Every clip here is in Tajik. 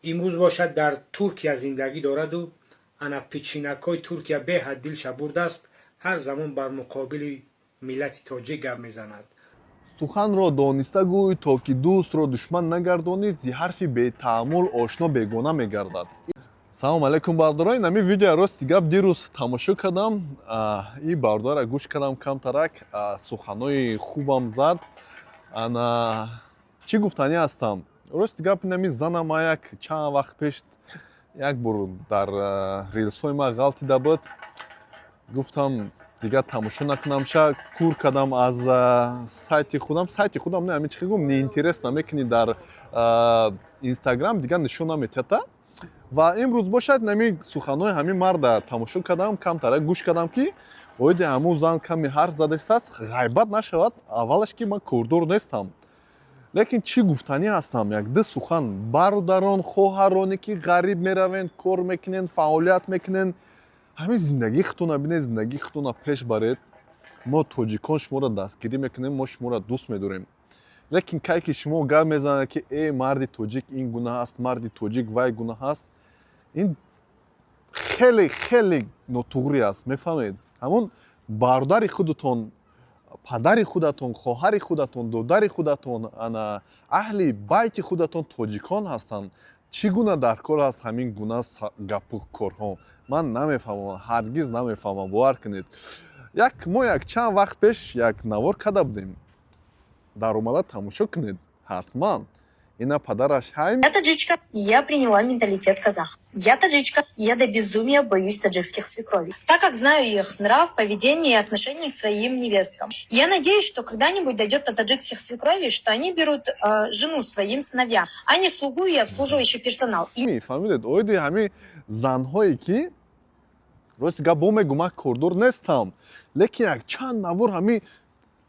Имрӯз бошад, дар Туркия зиндагӣ дораду ана пичинакҳои Туркия беҳад дилша бурдааст. Ҳар замон бар муқобили миллати тоҷик гап мезанад. Суханро дониста гӯй, то ки дӯстро душман нагардонӣ. Зи ҳарфи бетааммул ошно бегона мегардад. Салому алайкум, бародарон. Ин ҳамин видеоя, рости гап, дирӯз тамошо кардам. И бародара гӯш кардам камтарак, суханои хубам зад. Ана чӣ гуфтанӣ ҳастам? Рости гап, ин ҳамин зана ма як чанд вақт пеш як бор дар рилсҳои ма ғалтида буд. Гуфтам, дигар тамошо накунамша, кур кардам аз сайти худам. Сайти худам не, ҳамин чӣ гум, неинтерес намекунӣ, дар Инстаграм дигар нишон наметиҳада. Ва имрӯз бошад, нами суханҳои ҳамин марда тамошо кардам, камтарак гӯш кардам, ки оиди ҳамун зан каме ҳарф задастааст. Ғайбат нашавад, аввалаш ки ман кордор нестам, лекин чӣ гуфтанӣ ҳастам? Як ду сухан. Бародарон, хоҳароне ки ғариб меравен, кор мекунен, фаъолият мекунен, ҳамин зиндагии худтона бинед, зиндагии худтона пеш баред. Мо тоҷикон шуморо дастгирӣ мекунем, мо шуморо дӯст медорем. Лекин кай ки шумо гап мезанед, ки э, марди тоҷик ин гуна аст, марди тоҷик вай гуна ҳаст, ин хеле хеле нотуғрӣ аст, мефаҳмед? Ҳамон бародари худатон, падари худатон, хоҳари худатон, додари худатон, ана аҳли байти худатон тоҷикон ҳастанд. Чӣ гуна дар кор аст ҳамин гуна гапу корҳо? Ман намефаҳмам, ҳаргиз намефаҳмам, бовар кунед. Як мо як чанд вақт пеш як навор карда будем, даромада тамошо кунед ҳатман. Ина падараш ҳай. Я таджичка, я приняла менталитет казах. Я таджичка, я до безумия боюсь таджикских свекровей, так как знаю их нрав, поведение и отношение к своим невесткам. Я надеюсь, что когда-нибудь дойдет до таджикских свекровей, что они берут жену своим сыновьям, а не слугу и обслуживающий персонал. И Фаҳмидед, оиди ҳамин занҳое ки, рости гап, бо мегӯм, ман кордор нестам, лекин як чанд навор ҳамин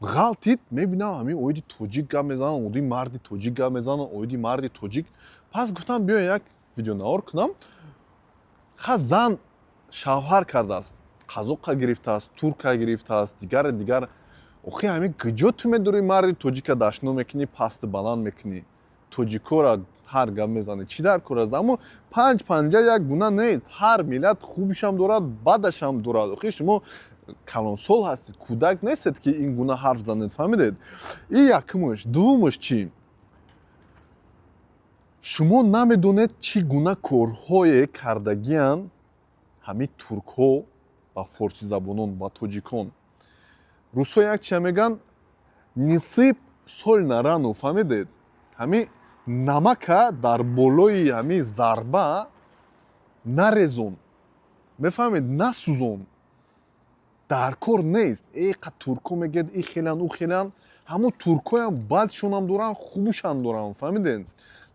ғалтид, мебинам, ҳамин оиди тоҷик гап мезанам, оиди марди тоҷик гап мезанам, оиди марди тоҷик. Пас гуфтам, биё, як видеонавор кунам. Ха, зан шавҳар кардааст, қазоқа гирифтааст, турка гирифтааст, дигаре дигар. Охи, ҳамин куҷо ту медорӣ, марди тоҷика дашно мекунӣ, пасту баланд мекунӣ, тоҷикора ҳар гап мезанӣ? Чӣ дар кор аст? Аммо панҷ панҷа як гуна нест, ҳар миллат хубишам дорад, бадашам дорад. Охи, шумо калонсол ҳастед, кӯдак нестед, ки ин гуна ҳарф занед, фаҳмидед? И якумаш. Дуввумаш чӣ? Шумо намедонед, чӣ гуна корҳое кардагиянд ҳамин туркҳо ба форсизабонон, ба тоҷикон. Русҳо як чия мегӯянд: «Не сыпь соль на рану», фаҳмидед? Ҳамин намака дар болои ҳамин зарба нарезон, мефаҳмед? Насӯзон, дар кор нест. Э, қа туркҳо мегӯяд, и хелан, ӯ хелан. Ҳамун туркҳоям бадшонам доранд, хубушам доранд, фаҳмидед?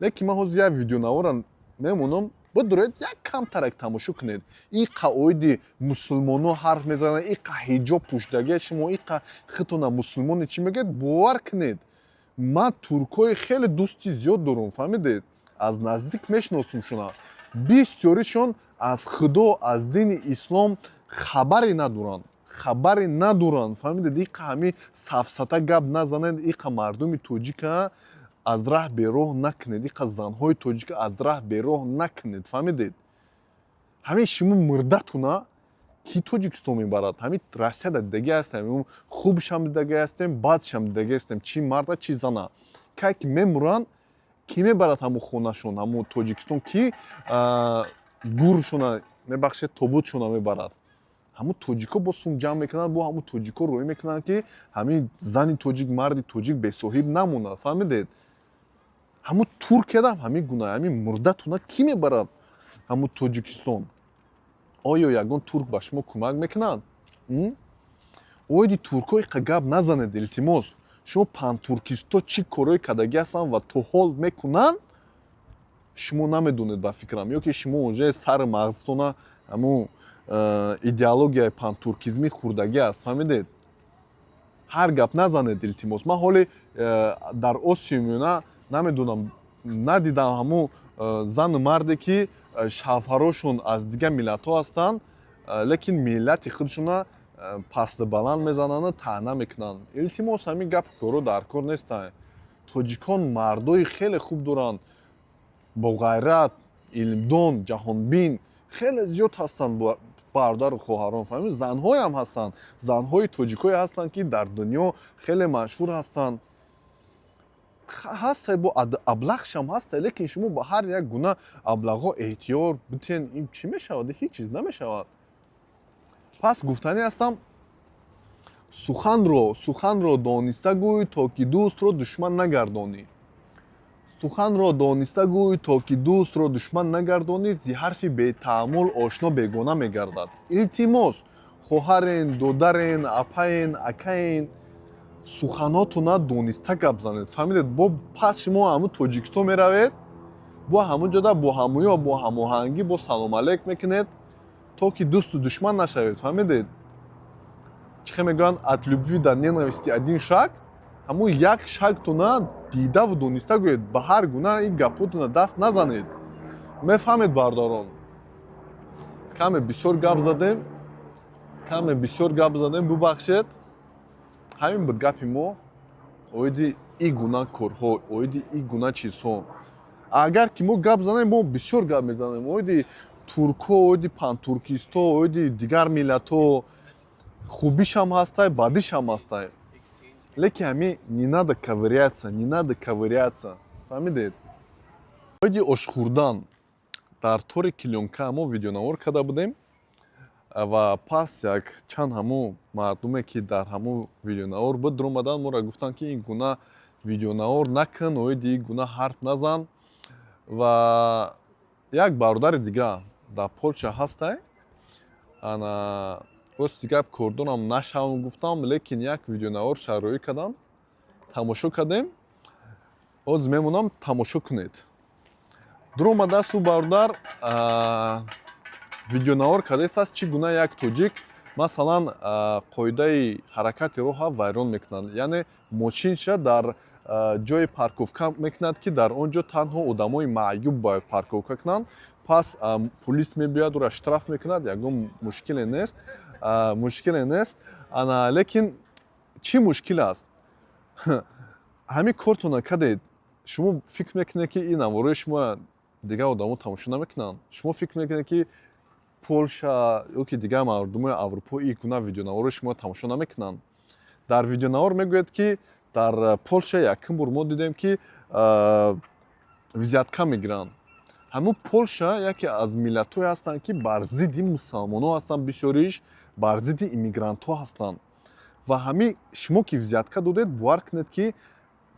Лекин ман ҳозир як видеонавора мемонам, бидуред, як камтарак тамошо кунед. Иқа оиди мусулмонҳо ҳарф мезананд, иқа ҳиҷоб пӯшидагия. Шумо иқа худтона мусулмоне чӣ мегӯяд? Бовар кунед, ман туркҳои хеле дӯсти зиёд дорам, фаҳмидед? Аз наздик мешиносумшона. Бисёришон аз Худо, аз дини ислом хабаре надоранд, хабаре надоранд, фаҳмидед? Иқа ҳамин сафсата гап назанед, иқа мардуми тоҷика аз раҳ бероҳ накунед, иқа занҳои тоҷика аз раҳ бероҳ накунед, фаҳмидед? Ҳамин шумо мурдатуна ки Тоҷикистон мебарад? Ҳамин Россияда дидагӣ ҳастем, хубшам дидагӣ ҳастем, бадшам дидагӣ ҳастем, чӣ марда, чӣ зана. Кай ки мемуранд, кӣ мебарад ҳамун хонашон, ҳамун Тоҷикистон? Ки гуршона, мебахшед, тобутшона мебарад? Ҳамун тоҷико бо сум ҷамъ мекунанд, бо ҳамун тоҷико рӯй мекунанд, ки ҳамин зани тоҷик, марди тоҷик бесоҳиб намонад, фаҳмидед? Ҳамун Туркиядам ҳамин гуна. Ҳамин мурдатуна кӣ мебарад ҳамун Тоҷикистон? Оё ягон турк ба шумо кӯмак мекунад? Оиди туркҳо иқа гап назанед, илтимос. Шумо пантуркистҳо чӣ корҳое кардагӣ ҳастанд ва то ҳол мекунанд, шумо намедонед, ба фикрам. Ё ки шумо уже сари мағзтона ҳамун идеологияи пантуркизмӣ хӯрдагӣ аст, фаҳмидед? Ҳар гап назанед, илтимос. Ман ҳоле дар Осиёи Миёна намедонам, надидам ҳамун зану марде, ки шавҳарошон аз дигар миллатҳо ҳастанд, лекин миллати худшона пасту баланд мезананду таъна мекунанд. Илтимос, ҳамин гапу корҳо дар кор нестанд. Тоҷикон мардои хеле хуб доранд, боғайрат. Илмдон, ҷаҳонбин хеле зиёд ҳастанд, бародару хоҳарон, фаҳмид? Занҳоям ҳастанд, занҳои тоҷикое ҳастанд, ки дар дунё хеле машҳур ҳастанд. Ҳаста, бо аблағшам ҳаста, лекин шумо ба ҳар як гуна аблағҳо эҳтиёр битен, ин чӣ мешавад? Ҳеҷ чиз намешавад. Пас гуфтанӣ ҳастам: суханро дониста гӯй, то ки дӯстро душман нагардонӣ. Суханро дониста гӯй, то ки дӯстро душман нагардонӣ, зи ҳарфи бетааммул ошно бегона мегардад. Илтимос, хоҳарен, додарен, апаен, акаен, суханотона дониста гап занед, фаҳмидед? Бо пас шумо ҳамун Тоҷикистон меравед, бо ҳамун ҷода бо ҳамуё, бо ҳамоҳангӣ, бо салом алейк мекунед, то ки дӯсту душман нашавед, фаҳмидед? Чӣ хел мегӯянд, от любви до ненависти один шаг. Ҳамун як шаг туна дидаву дониста гӯед, ба ҳар гуна ин гапотуна даст назанед, мефаҳмед, бародарон? Каме бисёр гап задем, каме бисёр гап задем, бубахшед. Ҳамин буд гапи мо оиди ин гуна корҳо, оиди ин гуна чизҳо. Агар ки мо гап занем, мо бисёр гап мезанем оиди туркҳо, оиди пантуркистҳо, оиди дигар миллатҳо. Хубишам ҳастай, бадишам ҳастай, лекин ҳамин не надо ковыряться, не надо ковыряться, фаҳмидед? Оиди ошхӯрдан дар тори клеёнка мо видеонавор карда будем ва пас як чанд ҳамун мардуме, ки дар ҳамун видеонавор буд, дуромаданд, моро гуфтанд, ки ин гуна видеонавор накун, оиди ин гуна ҳарф назан. Ва як бародари дига дар Полша ҳастай. Ана, рости гап, кордонам нашавам гуфтам, лекин як видеонавор шароӣ кардам, тамошо кардем. Ҳозир мемонам, тамошо кунед. Дуромадааст ӯ бародар, видеонавор кардааст, чӣ гуна як тоҷик, масалан, қоидаи ҳаракати роҳа вайрон мекунад, яъне мошинша дар ҷои парковка мекунад, ки дар он ҷо танҳо одамои маъюб бояд парковка кунанд. Пас пулис мебиёяд, ӯра штраф мекунад, ягон мушкиле нест, мушкиле нест. Ана, лекин чӣ мушкил аст? Ҳамин кортона кардед, шумо фикр мекунед, ки ин наворои шуморо дигар одамо тамошо намекунанд? Шумо фикр мекунед, ки Полша ё ки дигар мардумои Аврупо ин гуна видеонаворои шуморо тамошо намекунанд? Дар видеонавор мегӯяд, ки дар Полша якум бор мо дидем, ки взятка мегиранд. Ҳамун Полша яке аз миллатҳое ҳастанд, ки бар зидди мусалмонҳо ҳастанд, бисёриш бар зидди иммигрантҳо ҳастанд. Ва ҳамин шумо ки взятка додед, бовар кунед, ки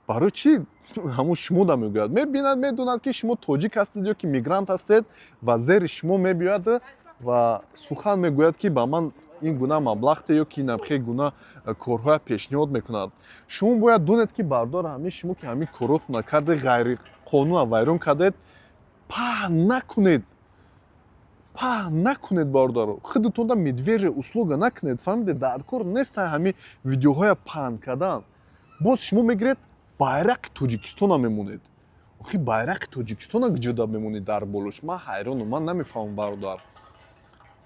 барои чӣ ҳамун шумода мегӯяд? Мебинад, медонад, ки шумо тоҷик ҳастед ё ки мигрант ҳастед ва зери шумо мебиёяд ва сухан мегӯяд, ки ба ман ин гуна маблағ те ё ки инамхе гуна корҳоя пешниҳод мекунад. Шумо бояд донед, ки, бардор, ҳамин шумо ки ҳамин коротона карде, ғайриқонуна вайрон кардед, паҳн накунед, паҳн накунед, бародаро. Худатонда медвежья услуга накунед, фаҳмидед? Дар кор нест ҳамин видеоҳоя паҳн кардан. Боз шумо мегиред, байрақи Тоҷикистона мемонед. Охи, байрақи Тоҷикистона куҷода мемонед дар болош? Ман ҳайронам, ман намефаҳмам, бародар.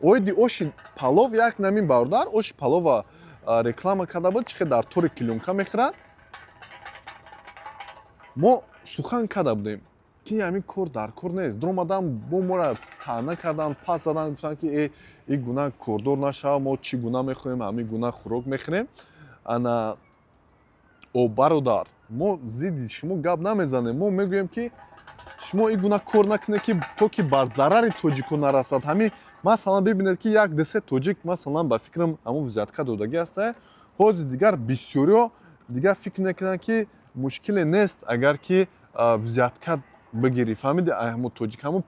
Оиди оши палов як намин бародар оши палова реклама карда буд, чӣ хел дар тори клеёнка мехӯрад. Мо сухан карда будем, ки ҳамин кор дар кор нест. Дуромадан, бо мора таъна кардан, пас задан, гуфтанд, ки э, ин гуна кордор нашава, мо чӣ гуна мехоҳем, ҳамин гуна хӯрок мехӯрем. Ана, о бародар, мо зидди шумо гап намезанем, мо мегӯем, ки шумо ин гуна кор накунед, ки то ки бар зарари тоҷико нарасад. Ҳамин, масалан, бибинед, ки як десе тоҷик, масалан, ба фикрам, ҳамон взятка додагӣ ҳаста. Ҳозир дигар бисёриҳо дигар фикр мекунанд, ки мушкиле нест, агар ки взятка бигирӣ, фаҳмиди? Ҳамон тоҷик, ҳамон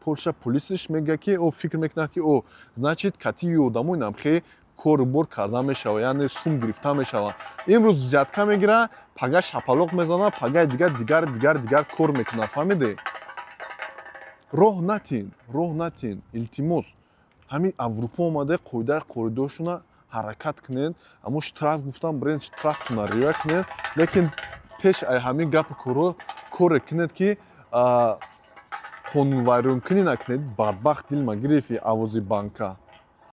Полша полисиш мегӯяд, ки о, фикр мекунад, ки о, значит, катии одамо инамхе кору бор карда мешавад, яъне сум гирифта мешавад. Имрӯз взятка мегира, пага шапалоқ мезанад, пагаи дигар, дигар, дигар, дигар кор мекунад, фаҳмиде? Роҳ натин, роҳ натин, илтимос. Ҳамин Аврупо омада, қоидаи қоидошуна ҳаракат кунед. Аммо штраф гуфтам, бирен, штрафтона риоя кунед, лекин пеш ай ҳамин гапу корҳо коре кунед, ки қонунвайронкунӣ накунед. Бадбахт, дилма гирифти, овози банка.